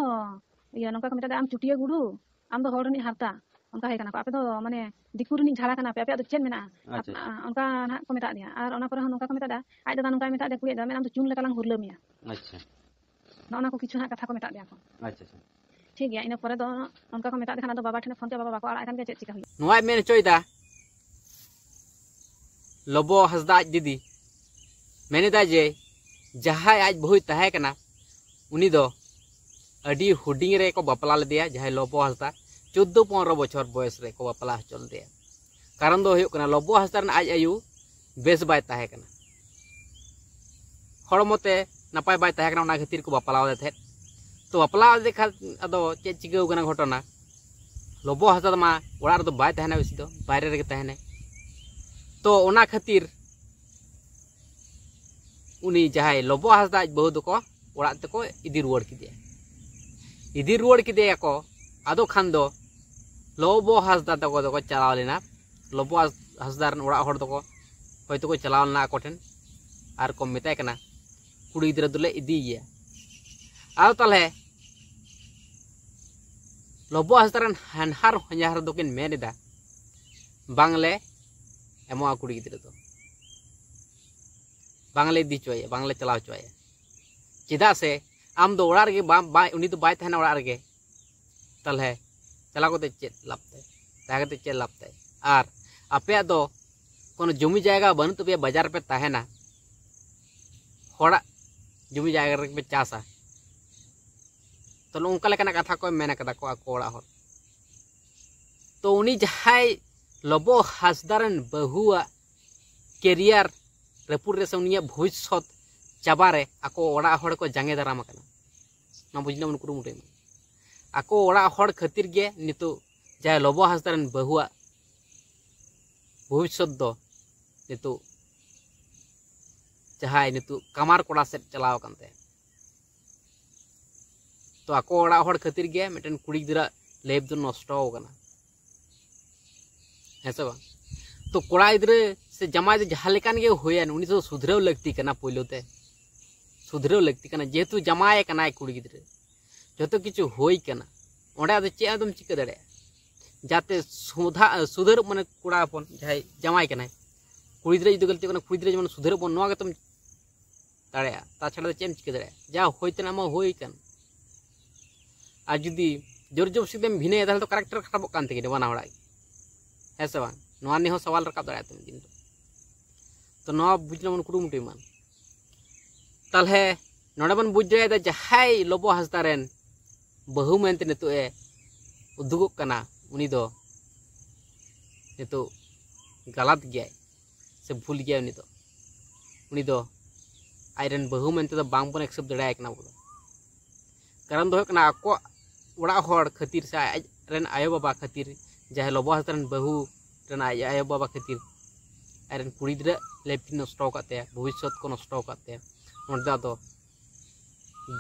ᱤᱭᱟᱹ, ᱱᱚᱝᱠᱟ ᱠᱚ ᱢᱮᱛᱟ ᱫᱮᱭᱟ, "ᱟᱢ ᱪᱩᱴᱤᱭᱟᱹ ᱜᱩᱰᱩ, ᱟᱢ ᱫᱚ ᱦᱚᱲ ᱨᱤᱱᱤᱡ ᱦᱟᱨᱛᱟ, ᱚᱱᱠᱟ ᱦᱮᱡ ᱠᱟᱱᱟ ᱠᱚ, ᱟᱯᱮ ᱫᱚ ᱢᱟᱱᱮ ᱫᱤᱠᱩ ᱨᱤᱱᱤᱡ ᱡᱷᱟᱲᱟ ᱠᱟᱱᱟ ᱯᱮ, ᱟᱯᱮᱭᱟᱜ ᱫᱚ ᱪᱮᱫ ᱢᱮᱱᱟᱜᱼᱟ?" ᱟᱪᱪᱷᱟ᱾ ᱟ-, ᱚᱱᱠᱟ ᱱᱟᱦᱟᱜ ᱠᱚ ᱢᱮᱛᱟ ᱫᱮᱭᱟ᱾ ᱟᱨ ᱚᱱᱟ ᱯᱚᱨᱮ ᱦᱚᱸ ᱱᱚᱝᱠᱟ ᱠᱚ ᱢᱮᱛᱟ ᱫᱮᱭᱟ, ᱟᱡ ᱫᱟᱫᱟ ᱱᱚᱝᱠᱟᱭ ᱢᱮᱛᱟ ᱫᱮᱭᱟ, "ᱠᱩᱲᱤᱭᱟᱹ ᱫᱚ ᱢᱮᱱ, ᱟᱢ ᱫᱚ ᱪᱩᱱ ᱞᱮᱠᱟ ᱞᱟᱝ ᱦᱩᱨᱞᱟᱹ ᱢᱮᱭᱟ᱾" ᱟᱪᱪᱷᱟ᱾ ᱱᱚᱜᱼᱚ ᱱᱚᱣᱟ ᱠᱚ ᱠᱤᱪᱷᱩ ᱱᱟᱦᱟᱜ ᱠᱟᱛᱷᱟ ᱠᱚ ᱢᱮᱛᱟ ᱫᱮᱭᱟ ᱠᱚ᱾ ᱟᱪᱪᱷᱟ, ᱟᱪᱪᱷᱟ᱾ ᱴᱷᱤᱠ ᱜᱮᱭᱟ, ᱤᱱᱟᱹ ᱯᱚᱨᱮ ᱫᱚ ᱚᱱᱠᱟ ᱠᱚ ᱢᱮᱛᱟ ᱫᱮ ᱠᱷᱟᱱ ᱟᱫᱚ ᱵᱟᱵᱟ ᱴᱷᱮᱱᱮ ᱯᱷᱳᱱ ᱠᱮᱫᱟ, ᱵᱟᱵᱟ ᱵᱟᱠᱚ ᱟᱲᱟᱜ ᱠᱟᱱ ᱜᱮᱭᱟ, ᱪᱮᱫ ᱪᱤᱠᱟ ᱦᱩᱭᱩᱜᱼᱟ? ᱱᱚᱣᱟᱭ ᱢᱮᱱ ᱦᱚᱪᱚᱭᱮᱫᱟ, ᱞᱚᱵᱚ ᱦᱟᱸᱥᱫᱟ ᱟᱡ ᱫᱤᱫᱤ ᱢᱮᱱᱮᱫᱟ ᱡᱮ ᱡᱟᱦᱟᱸᱭ ᱟᱡ ᱵᱟᱹᱦᱩᱭ ᱛᱟᱦᱮᱸ ᱠᱟᱱᱟ, ᱩᱱᱤ ᱫᱚ ᱟᱹᱰᱤ ᱦᱩᱰᱤᱧ ᱨᱮᱠᱚ ᱵᱟᱯᱞᱟ ᱞᱮᱫᱮᱭᱟ, ᱡᱟᱦᱟᱸᱭ ᱞᱚᱵᱚ ᱦᱟᱸᱥᱫᱟ ᱪᱳᱫᱫᱳ ᱯᱚᱱᱨᱚ ᱵᱚᱪᱷᱚᱨ ᱵᱚᱭᱮᱥ ᱨᱮᱠᱚ ᱵᱟᱯᱞᱟ ᱦᱚᱪᱚ ᱞᱮᱫᱮᱭᱟ᱾ ᱠᱟᱨᱚᱱ ᱫᱚ ᱦᱩᱭᱩᱜ ᱠᱟᱱᱟ, ᱞᱚᱵᱚ ᱦᱟᱸᱥᱫᱟ ᱨᱮᱱ ᱟᱡ ᱟᱭᱳ ᱵᱮᱥ ᱵᱟᱭ ᱛᱟᱦᱮᱸ ᱠᱟᱱᱟ, ᱦᱚᱲᱢᱚ ᱛᱮ ᱱᱟᱯᱟᱭ ᱵᱟᱭ ᱛᱟᱦᱮᱸ ᱠᱟᱱᱟ, ᱚᱱᱟ ᱠᱷᱟᱹᱛᱤᱨ ᱠᱚ ᱵᱟᱯᱞᱟ ᱟᱫᱮ ᱛᱟᱦᱮᱸᱫ᱾ ᱛᱚ ᱵᱟᱯᱞᱟ ᱟᱫᱮ ᱠᱷᱟᱱ ᱟᱫᱚ ᱪᱮᱫ ᱪᱤᱠᱟᱹᱣ ᱠᱟᱱᱟ ᱜᱷᱚᱴᱚᱱᱟ, ᱞᱚᱵᱚ ᱦᱟᱸᱥᱫᱟ ᱫᱚ ᱢᱟ ᱚᱲᱟᱜ ᱨᱮᱫᱚ ᱵᱟᱭ ᱛᱟᱦᱮᱱᱟ, ᱵᱮᱥᱤ ᱫᱚ ᱵᱟᱭᱨᱮ ᱨᱮᱜᱮ ᱛᱟᱦᱮᱱᱟᱭ᱾ ᱛᱚ ᱚᱱᱟ ᱠᱷᱟᱹᱛᱤᱨ ᱩᱱᱤ ᱡᱟᱦᱟᱸᱭ ᱞᱚᱵᱚ ᱦᱟᱸᱥᱫᱟ ᱟᱡ ᱵᱟᱹᱦᱩ ᱫᱚᱠᱚ ᱚᱲᱟᱜ ᱛᱮᱠᱚ ᱤᱫᱤ ᱨᱩᱣᱟᱹᱲ ᱠᱮᱫᱮᱭᱟ᱾ ᱤᱫᱤ ᱨᱩᱣᱟᱹᱲ ᱠᱮᱫᱮᱭᱟᱠᱚ᱾ ᱟᱫᱚ ᱠᱷᱟᱱ ᱫᱚ ᱞᱚᱵᱚ ᱦᱟᱸᱥᱫᱟ ᱛᱟᱠᱚ ᱫᱚᱠᱚ ᱪᱟᱞᱟᱣ ᱞᱮᱱᱟ, ᱞᱚᱵᱚ ᱦᱟᱸᱥ-, ᱦᱟᱸᱥᱫᱟ ᱨᱮᱱ ᱚᱲᱟᱜ ᱦᱚᱲ ᱫᱚᱠᱚ ᱦᱚᱭᱛᱳ ᱠᱚ ᱪᱟᱞᱟᱣ ᱞᱮᱱᱟ ᱟᱠᱚ ᱴᱷᱮᱱ, ᱟᱨ ᱠᱚ ᱢᱮᱛᱟᱭ ᱠᱟᱱᱟ, "ᱠᱩᱲᱤ ᱜᱤᱫᱽᱨᱟᱹ ᱫᱚᱞᱮ ᱤᱫᱤᱭᱮᱭᱟ᱾" ᱟᱫᱚ ᱛᱟᱦᱚᱞᱮ ᱞᱚᱵᱚ ᱦᱟᱸᱥᱫᱟ ᱨᱮᱱ ᱦᱟᱱᱦᱟᱨ ᱦᱚᱧᱦᱟᱨ ᱫᱚᱠᱤᱱ ᱢᱮᱱ ᱮᱫᱟ, "ᱵᱟᱝᱞᱮ ᱮᱢᱚᱜᱼᱟ ᱠᱩᱲᱤ ᱜᱤᱫᱽᱨᱟᱹ ᱫᱚ, ᱵᱟᱝᱞᱮ ᱤᱫᱤ ᱦᱚᱪᱚᱣᱟᱭᱟ, ᱵᱟᱝᱞᱮ ᱪᱟᱞᱟᱣ ᱦᱚᱪᱚᱣᱟᱭᱟ᱾ ᱪᱮᱫᱟᱜ ᱥᱮ ᱟᱢ ᱫᱚ ᱚᱲᱟᱜ ᱨᱮᱜᱮ ᱵᱟᱢ, ᱵᱟᱭ, ᱩᱱᱤ ᱫᱚ ᱵᱟᱭ ᱛᱟᱦᱮᱱᱟ ᱚᱲᱟᱜ ᱨᱮᱜᱮ, ᱛᱟᱦᱚᱞᱮ ᱪᱟᱞᱟᱣ ᱠᱟᱛᱮ ᱪᱮᱫ ᱞᱟᱵᱷ ᱛᱟᱭ? ᱛᱟᱦᱮᱸ ᱠᱟᱛᱮ ᱪᱮᱫ ᱞᱟᱵᱷ ᱛᱟᱭ? ᱟᱨ ᱟᱯᱮᱭᱟᱜ ᱫᱚ ᱠᱳᱱᱳ ᱡᱚᱢᱤ ᱡᱟᱭᱜᱟ ᱵᱟᱹᱱᱩᱜ ᱛᱟᱯᱮᱭᱟ, ᱵᱟᱡᱟᱨ ᱨᱮᱯᱮ ᱛᱟᱦᱮᱱᱟ, ᱦᱚᱲᱟᱜ ᱡᱚᱢᱤ ᱡᱟᱭᱜᱟ ᱨᱮᱯᱮ ᱪᱟᱥᱟ᱾" ᱛᱚ ᱱᱚᱝᱠᱟ ᱞᱮᱠᱟᱱᱟᱜ ᱠᱟᱛᱷᱟ ᱠᱚ ᱢᱮᱱ ᱠᱟᱫᱟ ᱠᱚ ᱟᱠᱚ ᱚᱲᱟᱜ ᱦᱚᱲ᱾ ᱛᱚ ᱩᱱᱤ ᱡᱟᱦᱟᱸᱭ ᱞᱚᱵᱚ ᱦᱟᱸᱥᱫᱟ ᱨᱮᱱ ᱵᱟᱹᱦᱩᱣᱟᱜ ᱠᱮᱨᱤᱭᱟᱨ ᱨᱟᱹᱯᱩᱫ ᱨᱮ ᱥᱮ ᱩᱱᱤᱭᱟᱜ ᱵᱷᱚᱵᱤᱥᱥᱚᱛ ᱪᱟᱵᱟ ᱨᱮ ᱟᱠᱚ ᱚᱲᱟᱜ ᱦᱚᱲ ᱠᱚ ᱡᱟᱸᱜᱮ ᱫᱟᱨᱟᱢ ᱟᱠᱟᱱᱟ, ᱱᱚᱣᱟ ᱵᱩᱡᱽ ᱨᱮᱱᱟᱜ ᱵᱚᱱ ᱠᱩᱨᱩᱢᱩᱴᱩᱭ ᱢᱟ᱾ ᱟᱠᱚ ᱚᱲᱟᱜ ᱦᱚᱲ ᱠᱷᱟᱹᱛᱤᱨ ᱜᱮ ᱱᱤᱛᱚᱜ ᱡᱟᱦᱟᱸᱭ ᱞᱚᱵᱚ ᱦᱟᱸᱥᱫᱟ ᱨᱮᱱ ᱵᱟᱹᱦᱩᱣᱟᱜ ᱵᱷᱚᱵᱤᱥᱥᱚᱛ ᱫᱚ ᱱᱤᱛᱚᱜ ᱡᱟᱦᱟᱸᱭ ᱱᱤᱛᱚᱜ ᱠᱟᱢᱟᱨ ᱠᱚᱲᱟ ᱥᱮᱫ ᱪᱟᱞᱟᱣ ᱟᱠᱟᱱ ᱛᱟᱭᱟ᱾ ᱛᱚ ᱟᱠᱚ ᱚᱲᱟᱜ ᱦᱚᱲ ᱠᱷᱟᱹᱛᱤᱨ ᱜᱮ ᱢᱤᱫᱴᱮᱱ ᱠᱩᱲᱤ ᱜᱤᱫᱽᱨᱟᱹ ᱞᱟᱭᱤᱯᱷ ᱫᱚ ᱱᱚᱥᱴᱚ ᱟᱠᱟᱱᱟ, ᱦᱮᱸ ᱥᱮ ᱵᱟᱝ? ᱛᱚ ᱠᱚᱲᱟ ᱜᱤᱫᱽᱨᱟᱹ ᱥᱮ ᱡᱟᱢᱟᱭ ᱫᱚ ᱡᱟᱦᱟᱸ ᱞᱮᱠᱟᱱ ᱜᱮ ᱦᱩᱭᱮᱱ, ᱩᱱᱤ ᱫᱚ ᱥᱩᱫᱷᱨᱟᱹᱣ ᱞᱟᱹᱠᱛᱤ ᱠᱟᱱᱟ, ᱯᱳᱭᱞᱳ ᱛᱮ ᱥᱩᱫᱷᱨᱟᱹᱣ ᱞᱟᱹᱠᱛᱤ ᱠᱟᱱᱟ, ᱡᱮᱦᱮᱛᱩ ᱡᱟᱢᱟᱭ ᱠᱟᱱᱟᱭ ᱠᱩᱲᱤ ᱜᱤᱫᱽᱨᱟᱹ᱾ ᱡᱚᱛᱚ ᱠᱤᱪᱷᱩ ᱦᱩᱭ ᱠᱟᱱᱟ, ᱚᱸᱰᱮ ᱟᱫᱚ ᱪᱮᱫ ᱟᱫᱚᱢ ᱪᱤᱠᱟᱹ ᱫᱟᱲᱮᱭᱟᱜᱼᱟ? ᱡᱟᱛᱮ ᱥᱩᱫᱷᱟ ᱥᱩᱫᱷᱟᱹᱨᱚᱜ, ᱢᱟᱱᱮ ᱠᱚᱲᱟ ᱦᱚᱯᱚᱱ ᱡᱟᱦᱟᱸᱭ ᱡᱟᱶᱟᱭ ᱠᱟᱱᱟᱭ, ᱠᱩᱲᱤ ᱜᱤᱫᱽᱨᱟᱹ ᱡᱩᱫᱤ ᱜᱟᱹᱞᱛᱤ ᱠᱟᱱᱟ, ᱠᱩᱲᱤ ᱜᱤᱫᱽᱨᱟᱹ ᱡᱮᱢᱚᱱ ᱥᱩᱫᱷᱟᱹᱨᱚᱜ ᱵᱚᱱ, ᱱᱚᱣᱟ ᱜᱮᱛᱚᱢ ᱫᱟᱲᱮᱭᱟᱜᱼᱟ᱾ ᱛᱟᱪᱷᱟᱲᱟ ᱫᱚ ᱪᱮᱫ ᱮᱢ ᱪᱤᱠᱟᱹ ᱫᱟᱲᱮᱭᱟᱜᱼᱟ? ᱡᱟ ᱦᱩᱭ ᱛᱮᱱᱟᱜ ᱢᱟ ᱦᱩᱭ ᱠᱟᱱ᱾ ᱟᱨ ᱡᱩᱫᱤ ᱡᱳᱨ ᱡᱚᱵᱚᱥᱛᱤ ᱛᱮᱢ ᱵᱷᱤᱱᱟᱹᱭᱟ, ᱛᱟᱦᱚᱞᱮ ᱛᱚ ᱠᱟᱨᱮᱠᱴᱟᱨ ᱠᱷᱟᱨᱟᱯᱚᱜ ᱠᱟᱱ ᱛᱟᱹᱠᱤᱱᱟ ᱵᱟᱱᱟ ᱦᱚᱲᱟᱜ ᱜᱮ, ᱦᱮᱸ ᱥᱮ ᱵᱟᱝ? ᱱᱚᱣᱟ ᱱᱤᱭᱮ ᱦᱚᱸ ᱥᱟᱣᱟᱞ ᱨᱟᱠᱟᱵ ᱫᱟᱲᱮᱭᱟᱜᱼᱟ ᱛᱚ ᱢᱤᱫ ᱫᱤᱱ ᱫᱚ᱾ ᱛᱚ ᱱᱚᱣᱟ ᱵᱩᱡᱽ ᱨᱮᱱᱟᱜ ᱵᱚᱱ ᱠᱩᱨᱩᱢᱩᱴᱩᱭ ᱢᱟ᱾ ᱛᱟᱦᱚᱞᱮ ᱱᱚᱰᱮ ᱵᱚᱱ ᱵᱩᱡᱽ ᱫᱟᱲᱮᱭᱟᱫᱟ, ᱡᱟᱦᱟᱸᱭ ᱞᱚᱵᱚ ᱦᱟᱸᱥᱫᱟ ᱨᱮᱱ ᱵᱟᱹᱦᱩ ᱢᱮᱱᱛᱮ ᱱᱤᱛᱚᱜ ᱮ ᱩᱫᱩᱜᱚᱜ ᱠᱟᱱᱟ, ᱩᱱᱤ ᱫᱚ ᱱᱤᱛᱚᱜ ᱜᱟᱞᱟᱛ ᱜᱮᱭᱟᱭ ᱥᱮ ᱵᱷᱩᱞ ᱜᱮᱭᱟᱭ᱾ ᱩᱱᱤ ᱫᱚ, ᱩᱱᱤ ᱫᱚ ᱟᱡᱨᱮᱱ ᱵᱟᱹᱦᱩ ᱢᱮᱱᱛᱮ ᱫᱚ ᱵᱟᱝ ᱵᱚᱱ ᱮᱠᱥᱮᱯᱴ ᱫᱟᱲᱮᱭᱟᱭ ᱠᱟᱱᱟ ᱟᱵᱚ ᱫᱚ᱾ ᱠᱟᱨᱚᱱ ᱫᱚ ᱦᱩᱭᱩᱜ ᱠᱟᱱᱟ, ᱟᱠᱚ ᱚᱲᱟᱜ ᱦᱚᱲ ᱠᱷᱟᱹᱛᱤᱨ ᱥᱮ ᱟᱡ ᱨᱮᱱ ᱟᱭᱳᱼᱵᱟᱵᱟ ᱠᱷᱟᱹᱛᱤᱨ, ᱡᱟᱦᱟᱸᱭ ᱞᱚᱵᱚ ᱦᱟᱸᱥᱫᱟ ᱨᱮᱱ ᱵᱟᱹᱦᱩ ᱨᱮᱱ ᱟᱡ ᱟᱭᱳᱼᱵᱟᱵᱟ ᱠᱷᱟᱹᱛᱤᱨ ᱟᱡᱨᱮᱱ ᱠᱩᱲᱤ ᱜᱤᱫᱽᱨᱟᱹ ᱞᱟᱭᱤᱯᱷ ᱱᱚᱥᱴᱚ ᱟᱠᱟᱫ ᱛᱟᱭᱟ, ᱵᱷᱚᱵᱤᱥᱥᱚᱛ ᱠᱚ ᱱᱚᱥᱴᱚ ᱟᱠᱟᱫ ᱛᱟᱭᱟ᱾ ᱚᱸᱰᱮ ᱫᱚ ᱟᱫᱚ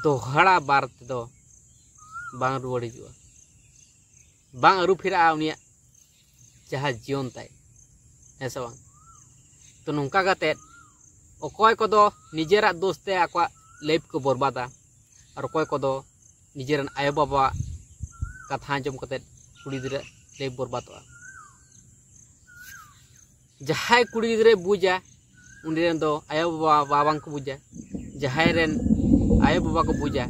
ᱫᱚᱦᱲᱟ ᱵᱟᱨ ᱛᱮᱫᱚ ᱵᱟᱝ ᱨᱩᱣᱟᱹᱲ ᱦᱤᱡᱩᱜᱼᱟ, ᱵᱟᱝ ᱟᱹᱨᱩ ᱯᱷᱮᱨᱟᱜᱼᱟ ᱩᱱᱤᱭᱟᱜ ᱡᱟᱦᱟᱸ ᱡᱤᱭᱚᱱ ᱛᱟᱭ, ᱦᱮᱸ ᱥᱮ ᱵᱟᱝ? ᱛᱚ ᱱᱚᱝᱠᱟ ᱠᱟᱛᱮᱫ ᱚᱠᱚᱭ ᱠᱚᱫᱚ ᱱᱤᱡᱮᱨᱟᱜ ᱫᱳᱥ ᱛᱮ ᱟᱠᱚᱣᱟᱜ ᱞᱟᱭᱤᱯᱷ ᱠᱚ ᱵᱚᱨᱵᱟᱫᱟ, ᱟᱨ ᱚᱠᱚᱭ ᱠᱚᱫᱚ ᱱᱤᱡᱮᱨᱮᱱ ᱟᱭᱳᱼᱵᱟᱵᱟᱣᱟᱜ ᱠᱟᱛᱷᱟ ᱟᱸᱡᱚᱢ ᱠᱟᱛᱮᱫ ᱠᱩᱲᱤ ᱜᱤᱫᱽᱨᱟᱹ ᱞᱟᱭᱤᱯᱷ ᱵᱚᱨᱵᱟᱫᱚᱜᱼᱟ᱾ ᱡᱟᱦᱟᱸᱭ ᱠᱩᱲᱤ ᱜᱤᱫᱽᱨᱟᱹᱭ ᱵᱩᱡᱟ, ᱩᱱᱤ ᱨᱮᱱ ᱫᱚ ᱟᱭᱳᱼᱵᱟᱵᱟ ᱵᱟᱝ ᱠᱚ ᱵᱩᱡᱟ᱾ ᱡᱟᱦᱟᱸᱭ ᱨᱮᱱ ᱟᱭᱳᱼᱵᱟᱵᱟ ᱠᱚ ᱵᱩᱡᱟ,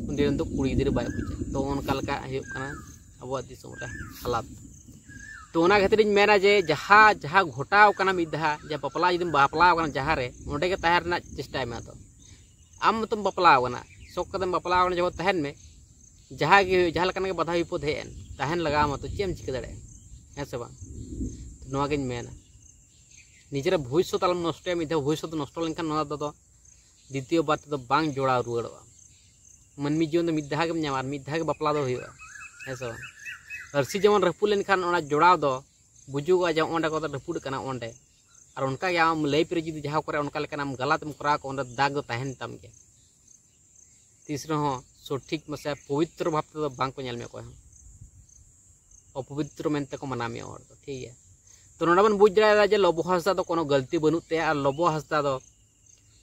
ᱩᱱᱤ ᱨᱮᱱ ᱫᱚ ᱠᱩᱲᱤ ᱜᱤᱫᱽᱨᱟᱹ ᱵᱟᱭ ᱵᱩᱡᱟ᱾ ᱛᱚ ᱚᱱᱠᱟ ᱞᱮᱠᱟ ᱦᱩᱭᱩᱜ ᱠᱟᱱᱟ ᱟᱵᱚᱣᱟᱜ ᱫᱤᱥᱚᱢ ᱨᱮ ᱦᱟᱞᱟᱛ᱾ ᱛᱚ ᱚᱱᱟ ᱠᱷᱟᱹᱛᱤᱨᱤᱧ ᱢᱮᱱᱟ ᱡᱮ ᱡᱟᱦᱟᱸ ᱡᱟᱦᱟᱸ ᱜᱷᱚᱴᱟᱣ ᱠᱟᱱᱟ ᱢᱤᱫ ᱫᱷᱟᱣ, ᱡᱮ ᱵᱟᱯᱞᱟ ᱡᱩᱫᱤᱢ ᱵᱟᱯᱞᱟᱣ ᱠᱟᱱᱟ ᱡᱟᱦᱟᱸ ᱨᱮ, ᱚᱸᱰᱮ ᱜᱮ ᱛᱟᱦᱮᱸ ᱨᱮᱱᱟᱜ ᱪᱮᱥᱴᱟᱭ ᱢᱮ᱾ ᱟᱫᱚ ᱟᱢ ᱢᱚᱛᱚᱢ ᱵᱟᱯᱞᱟᱣ ᱠᱟᱱᱟ, ᱥᱚᱠ ᱠᱟᱛᱮᱢ ᱵᱟᱯᱞᱟᱣ ᱠᱟᱱᱟ, ᱡᱚᱠᱷᱚᱱ ᱛᱟᱦᱮᱱ ᱢᱮ, ᱡᱟᱦᱟᱸ ᱜᱮ ᱦᱩᱭᱩᱜ, ᱡᱟᱦᱟᱸ ᱞᱮᱠᱟᱱᱟᱜ ᱜᱮ ᱵᱟᱫᱷᱟ ᱵᱤᱯᱚᱫ ᱦᱮᱡ ᱮᱱ, ᱛᱟᱦᱮᱱ ᱞᱟᱜᱟᱣ ᱟᱢᱟ᱾ ᱛᱚ ᱪᱮᱫ ᱮᱢ ᱪᱤᱠᱟᱹ ᱫᱟᱲᱮᱭᱟᱜᱼᱟ, ᱦᱮᱸ ᱥᱮ ᱵᱟᱝ? ᱛᱚ ᱱᱚᱣᱟᱜᱤᱧ ᱢᱮᱱᱟ, ᱱᱤᱡᱮᱨᱟᱜ ᱵᱷᱚᱵᱤᱥᱥᱚᱛ ᱟᱞᱚᱢ ᱱᱚᱥᱴᱚᱭᱟ᱾ ᱢᱤᱫ ᱫᱷᱟᱣ ᱵᱷᱚᱵᱤᱥᱥᱚᱛ ᱱᱚᱥᱴᱚ ᱞᱮᱱᱠᱷᱟᱱ ᱱᱚᱣᱟ ᱫᱚ ᱟᱫᱚ ᱫᱤᱛᱤᱭᱚ ᱵᱟᱨ ᱛᱮᱫᱚ ᱵᱟᱝ ᱡᱚᱲᱟᱣ ᱨᱩᱣᱟᱹᱲᱚᱜᱼᱟ᱾ ᱢᱟᱹᱱᱢᱤ ᱡᱤᱭᱚᱱ ᱫᱚ ᱢᱤᱫ ᱫᱷᱟᱣ ᱜᱮᱢ ᱧᱟᱢᱟ, ᱟᱨ ᱢᱤᱫ ᱫᱷᱟᱣ ᱜᱮ ᱵᱟᱯᱞᱟ ᱫᱚ ᱦᱩᱭᱩᱜᱼᱟ, ᱦᱮᱸ ᱥᱮ ᱵᱟᱝ? ᱟᱹᱨᱥᱤ ᱡᱮᱢᱚᱱ ᱨᱟᱹᱯᱩᱫ ᱞᱮᱱᱠᱷᱟᱱ ᱚᱱᱟ ᱡᱚᱲᱟᱣ ᱫᱚ ᱵᱩᱡᱩᱜᱚᱜᱼᱟ ᱡᱮ ᱚᱸᱰᱮ ᱠᱚᱫᱚ ᱨᱟᱹᱯᱩᱫ ᱠᱟᱱᱟ ᱚᱸᱰᱮ᱾ ᱟᱨ ᱚᱱᱠᱟ ᱜᱮ ᱟᱢ ᱞᱟᱭᱤᱯᱷ ᱨᱮ ᱡᱩᱫᱤ ᱡᱟᱦᱟᱸ ᱠᱚᱨᱮ ᱚᱱᱠᱟ ᱞᱮᱠᱟᱱᱟᱜ ᱮᱢ ᱜᱟᱞᱟᱛ ᱮᱢ ᱠᱚᱨᱟᱣ ᱠᱚᱣᱟ, ᱚᱸᱰᱮ ᱫᱟᱜᱽ ᱫᱚ ᱛᱟᱦᱮᱱ ᱛᱟᱢ ᱜᱮᱭᱟ᱾ ᱛᱤᱥ ᱨᱮᱦᱚᱸ ᱥᱚᱴᱷᱤᱠ ᱢᱟᱥᱮ ᱯᱚᱵᱤᱛᱨᱚ ᱵᱷᱟᱵᱽ ᱛᱮᱫᱚ ᱵᱟᱝ ᱠᱚ ᱧᱮᱞ ᱢᱮᱭᱟ ᱚᱠᱚᱭ ᱦᱚᱸ᱾ ᱚᱯᱚᱵᱤᱛᱨᱚ ᱢᱮᱱᱛᱮ ᱠᱚ ᱢᱟᱱᱟᱣ ᱢᱮᱭᱟ ᱦᱚᱲ ᱫᱚ, ᱴᱷᱤᱠ ᱜᱮᱭᱟ᱾ ᱛᱚ ᱱᱚᱰᱮ ᱵᱚᱱ ᱵᱩᱡᱽ ᱫᱟᱲᱮᱭᱟᱫᱟ ᱡᱮ ᱞᱚᱵᱚ ᱦᱟᱸᱥᱫᱟ ᱫᱚ ᱠᱳᱱᱳ ᱜᱟᱹᱞᱛᱤ ᱵᱟᱹᱱᱩᱜ ᱛᱟᱭᱟ, ᱟᱨ ᱞᱚᱵᱚ ᱦᱟᱸᱥᱫᱟ ᱫᱚ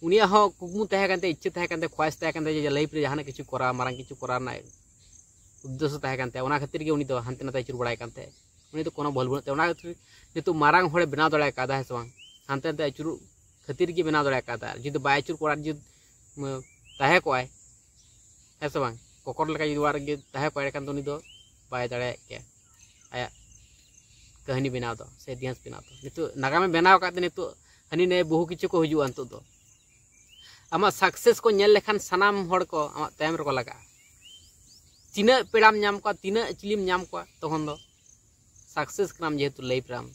ᱩᱱᱤᱭᱟᱜ ᱦᱚᱸ ᱠᱩᱠᱢᱩ ᱛᱟᱦᱮᱸ ᱠᱟᱱ ᱛᱟᱭᱟ, ᱤᱪᱪᱷᱟᱹ ᱛᱟᱦᱮᱸ ᱠᱟᱱ ᱛᱟᱭᱟ, ᱠᱷᱚᱣᱟᱦᱤᱥ ᱛᱟᱦᱮᱸ ᱠᱟᱱ ᱛᱟᱭᱟ ᱡᱮ ᱞᱟᱭᱤᱯᱷ ᱨᱮ ᱡᱟᱦᱟᱱᱟᱜ ᱠᱤᱪᱷᱩ ᱠᱚᱨᱟᱣ, ᱢᱟᱨᱟᱝ ᱠᱤᱪᱷᱩ ᱠᱚᱨᱟᱣ ᱨᱮᱱᱟᱜ ᱩᱫᱽᱫᱮᱥᱥᱚ ᱛᱟᱦᱮᱸ ᱠᱟᱱ ᱛᱟᱭᱟ᱾ ᱚᱱᱟ ᱠᱷᱟᱹᱛᱤᱨ ᱜᱮ ᱩᱱᱤ ᱫᱚ ᱦᱟᱱᱛᱮ ᱱᱟᱛᱮ ᱟᱹᱪᱩᱨ ᱵᱟᱲᱟᱭ ᱠᱟᱱ ᱛᱟᱦᱮᱸᱫ᱾ ᱩᱱᱤ ᱫᱚ ᱠᱳᱱᱳ ᱵᱷᱟᱹᱞ ᱵᱟᱹᱱᱩᱜ ᱛᱟᱭᱟ᱾ ᱚᱱᱟ ᱠᱷᱟᱹᱛᱤᱨ ᱱᱤᱛᱚᱜ ᱢᱟᱨᱟᱝ ᱦᱚᱲᱮ ᱵᱮᱱᱟᱣ ᱫᱟᱲᱮ ᱠᱟᱣᱫᱟ, ᱦᱮᱸ ᱥᱮ ᱵᱟᱝ? ᱦᱟᱱᱛᱮ ᱱᱟᱛᱮ ᱟᱹᱪᱩᱨᱚᱜ ᱠᱷᱟᱹᱛᱤᱨ ᱜᱮ ᱵᱮᱱᱟᱣ ᱫᱟᱲᱮ ᱠᱟᱣᱫᱟ᱾ ᱡᱩᱫᱤ ᱵᱟᱭ ᱟᱹᱪᱩᱨ ᱠᱚᱜᱼᱟ, ᱡᱩᱫᱤ ᱛᱟᱦᱮᱸ ᱠᱚᱜᱼᱟᱭ, ᱦᱮᱸ ᱥᱮ ᱵᱟᱝ? ᱠᱚᱠᱚᱨ ᱞᱮᱠᱟ ᱡᱩᱫᱤ ᱚᱲᱟᱜ ᱨᱮᱜᱮ ᱛᱟᱦᱮᱸ ᱠᱚᱜᱼᱟᱭ, ᱮᱸᱰᱮᱠᱷᱟᱱ ᱫᱚ ᱩᱱᱤ ᱫᱚ ᱵᱟᱭ ᱫᱟᱲᱮᱭᱟᱜ ᱠᱮᱭᱟ ᱟᱭᱟᱜ ᱠᱟᱹᱦᱱᱤ ᱵᱮᱱᱟᱣ ᱫᱚ ᱥᱮ ᱤᱛᱤᱦᱟᱥ ᱵᱮᱱᱟᱣ ᱫᱚ᱾ ᱱᱤᱛᱚᱜ ᱱᱟᱜᱟᱢᱮ ᱵᱮᱱᱟᱣ ᱟᱠᱟᱫ ᱛᱮ ᱱᱤᱛᱚᱜ ᱦᱟᱹᱱᱤ ᱱᱟᱹᱭ ᱵᱚᱦᱩ ᱠᱤᱪᱷᱩ ᱠᱚ ᱦᱤᱡᱩᱜᱼᱟ ᱱᱤᱛᱚᱜ ᱫᱚ᱾ ᱟᱢᱟᱜ ᱥᱟᱠᱥᱮᱥ ᱠᱚ ᱧᱮᱞ ᱞᱮᱠᱷᱟᱱ ᱥᱟᱱᱟᱢ ᱦᱚᱲ ᱠᱚ ᱟᱢᱟᱜ ᱛᱟᱭᱚᱢ ᱨᱮᱠᱚ ᱞᱟᱜᱟᱜᱼᱟ᱾ ᱛᱤᱱᱟᱹᱜ ᱯᱮᱲᱟᱢ ᱧᱟᱢ ᱠᱚᱣᱟ, ᱛᱤᱱᱟᱹᱜ ᱪᱤᱞᱤᱢ ᱧᱟᱢ ᱠᱚᱣᱟ, ᱛᱚᱠᱷᱚᱱ ᱫᱚ ᱥᱟᱠᱥᱮᱥ ᱠᱟᱱᱟᱢ ᱡᱮᱦᱮᱛᱩ ᱞᱟᱭᱤᱯᱷ ᱨᱮ ᱟᱢ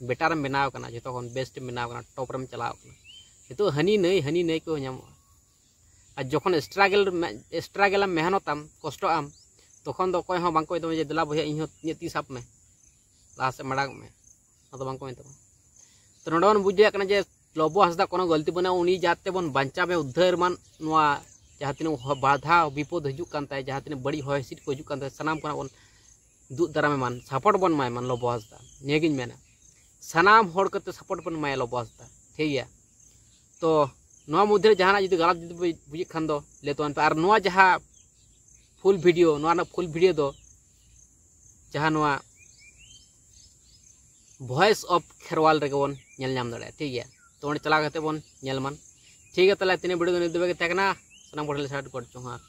ᱵᱮᱴᱟᱨᱮᱢ ᱵᱮᱱᱟᱣ ᱠᱟᱱᱟ, ᱡᱚᱛᱚ ᱠᱷᱚᱱ ᱵᱮᱥᱴ ᱮᱢ ᱵᱮᱱᱟᱣ ᱠᱟᱱᱟ, ᱴᱚᱯ ᱨᱮᱢ ᱪᱟᱞᱟᱣ ᱠᱟᱱᱟ᱾ ᱱᱤᱛᱚᱜ ᱦᱟᱹᱱᱤ ᱱᱟᱹᱭ ᱦᱟᱹᱱᱤ ᱱᱟᱹᱭ ᱠᱚ ᱧᱟᱢᱚᱜᱼᱟ᱾ ᱟᱨ ᱡᱚᱠᱷᱚᱱ ᱥᱴᱨᱟᱜᱮᱞ ᱥᱴᱨᱟᱜᱮᱞ ᱟᱢ, ᱢᱮᱦᱱᱚᱛᱟᱢ, ᱠᱚᱥᱴᱚᱜ ᱟᱢ, ᱛᱚᱠᱷᱚᱱ ᱫᱚ ᱚᱠᱚᱭ ᱦᱚᱸ ᱵᱟᱝᱠᱚ ᱢᱮᱛᱟᱢᱟ ᱡᱮ ᱫᱮᱞᱟ ᱵᱚᱭᱦᱟ ᱤᱧ ᱦᱚᱸ ᱤᱧᱟᱹᱜ ᱛᱤ ᱥᱟᱵ ᱢᱮ, ᱞᱟᱦᱟ ᱥᱮᱫ ᱢᱟᱲᱟᱝ ᱢᱮ, ᱚᱱᱟ ᱫᱚ ᱵᱟᱝᱠᱚ ᱢᱮᱛᱟᱢᱟ᱾ ᱛᱚ ᱱᱚᱰᱮ ᱵᱚᱱ ᱵᱩᱡᱽ ᱫᱟᱲᱮᱭᱟᱜ ᱠᱟᱱᱟ ᱡᱮ ᱞᱚᱵᱚ ᱦᱟᱸᱥᱫᱟ ᱠᱳᱱᱳ ᱜᱟᱹᱞᱛᱤ ᱵᱟᱹᱱᱩᱜᱼᱟ, ᱩᱱᱤ ᱡᱟᱛᱮ ᱵᱚᱱ ᱵᱟᱧᱪᱟᱣ ᱮ ᱩᱫᱽᱫᱷᱟᱹᱨ ᱢᱟᱱ, ᱱᱚᱣᱟ ᱡᱟᱦᱟᱸ ᱛᱤᱱᱟᱹᱜ ᱦᱚ-, ᱵᱟᱫᱷᱟ ᱵᱤᱯᱚᱫ ᱦᱤᱡᱩᱜ ᱠᱟᱱ ᱛᱟᱭ, ᱡᱟᱦᱟᱸ ᱛᱤᱱᱟᱹᱜ ᱵᱟᱹᱲᱤᱡ ᱦᱚᱭ ᱦᱤᱸᱥᱤᱫ ᱠᱚ ᱦᱤᱡᱩᱜ ᱠᱟᱱ ᱛᱟᱭ, ᱥᱟᱱᱟᱢ ᱠᱷᱚᱱᱟᱜ ᱵᱚᱱ ᱫᱩᱜ ᱫᱟᱨᱟᱢ ᱮᱢᱟᱱ, ᱥᱟᱯᱳᱨᱴ ᱵᱚᱱ ᱮᱢᱟᱭ ᱢᱟᱱ ᱞᱚᱵᱚ ᱦᱟᱸᱥᱫᱟ, ᱱᱤᱭᱟᱹᱜᱤᱧ ᱢᱮᱱᱟ᱾ ᱥᱟᱱᱟᱢ ᱦᱚᱲ ᱠᱚᱛᱮ ᱥᱟᱯᱳᱨᱴ ᱵᱚᱱ ᱮᱢᱟᱭᱟ ᱞᱚᱵᱚ ᱦᱟᱸᱥᱫᱟ, ᱴᱷᱤᱠ ᱜᱮᱭᱟ? ᱛᱚ ᱱᱚᱣᱟ ᱢᱚᱫᱽᱫᱷᱮ ᱨᱮ ᱡᱟᱦᱟᱱᱟᱜ ᱡᱩᱫᱤ ᱜᱟᱞᱟᱛ ᱡᱩᱫᱤ ᱯᱮ ᱵᱩᱡᱮᱫ ᱠᱷᱟᱱ ᱫᱚ ᱞᱟᱹᱭ ᱛᱟᱵᱚᱱ ᱯᱮ᱾ ᱟᱨ ᱱᱚᱣᱟ ᱡᱟᱦᱟᱸ ᱯᱷᱩᱞ ᱵᱷᱤᱰᱤᱭᱳ, ᱱᱚᱣᱟ ᱨᱮᱱᱟᱜ ᱯᱷᱩᱞ ᱵᱷᱤᱰᱤᱭᱳ ᱫᱚ ᱡᱟᱦᱟᱸ ᱱᱚᱣᱟ ᱵᱷᱚᱭᱮᱥ ᱚᱯᱷ ᱠᱷᱮᱨᱣᱟᱞ ᱨᱮᱜᱮ ᱵᱚᱱ ᱧᱮᱞ ᱧᱟᱢ ᱫᱟᱲᱮᱭᱟᱜᱼᱟ, ᱴᱷᱤᱠ ᱜᱮᱭᱟ? ᱛᱚ ᱚᱸᱰᱮ ᱪᱟᱞᱟᱣ ᱠᱟᱛᱮ ᱵᱚᱱ ᱧᱮᱞ ᱢᱟᱱ, ᱴᱷᱤᱠ ᱜᱮᱭᱟ? ᱛᱟᱦᱚᱞᱮ ᱛᱮᱦᱮᱧᱟᱜ ᱵᱷᱤᱰᱤᱭᱳ ᱫᱚ ᱱᱤᱛ ᱫᱷᱟᱹᱵᱤᱡ ᱜᱮ ᱛᱟᱦᱮᱸ ᱠᱟᱱᱟ᱾ ᱥᱟᱱᱟᱢ ᱠᱚᱴᱷᱮᱱ ᱞᱮ ᱥᱟᱨᱦᱟᱣ ᱜᱚᱰ ᱡᱚᱦᱟᱨ᱾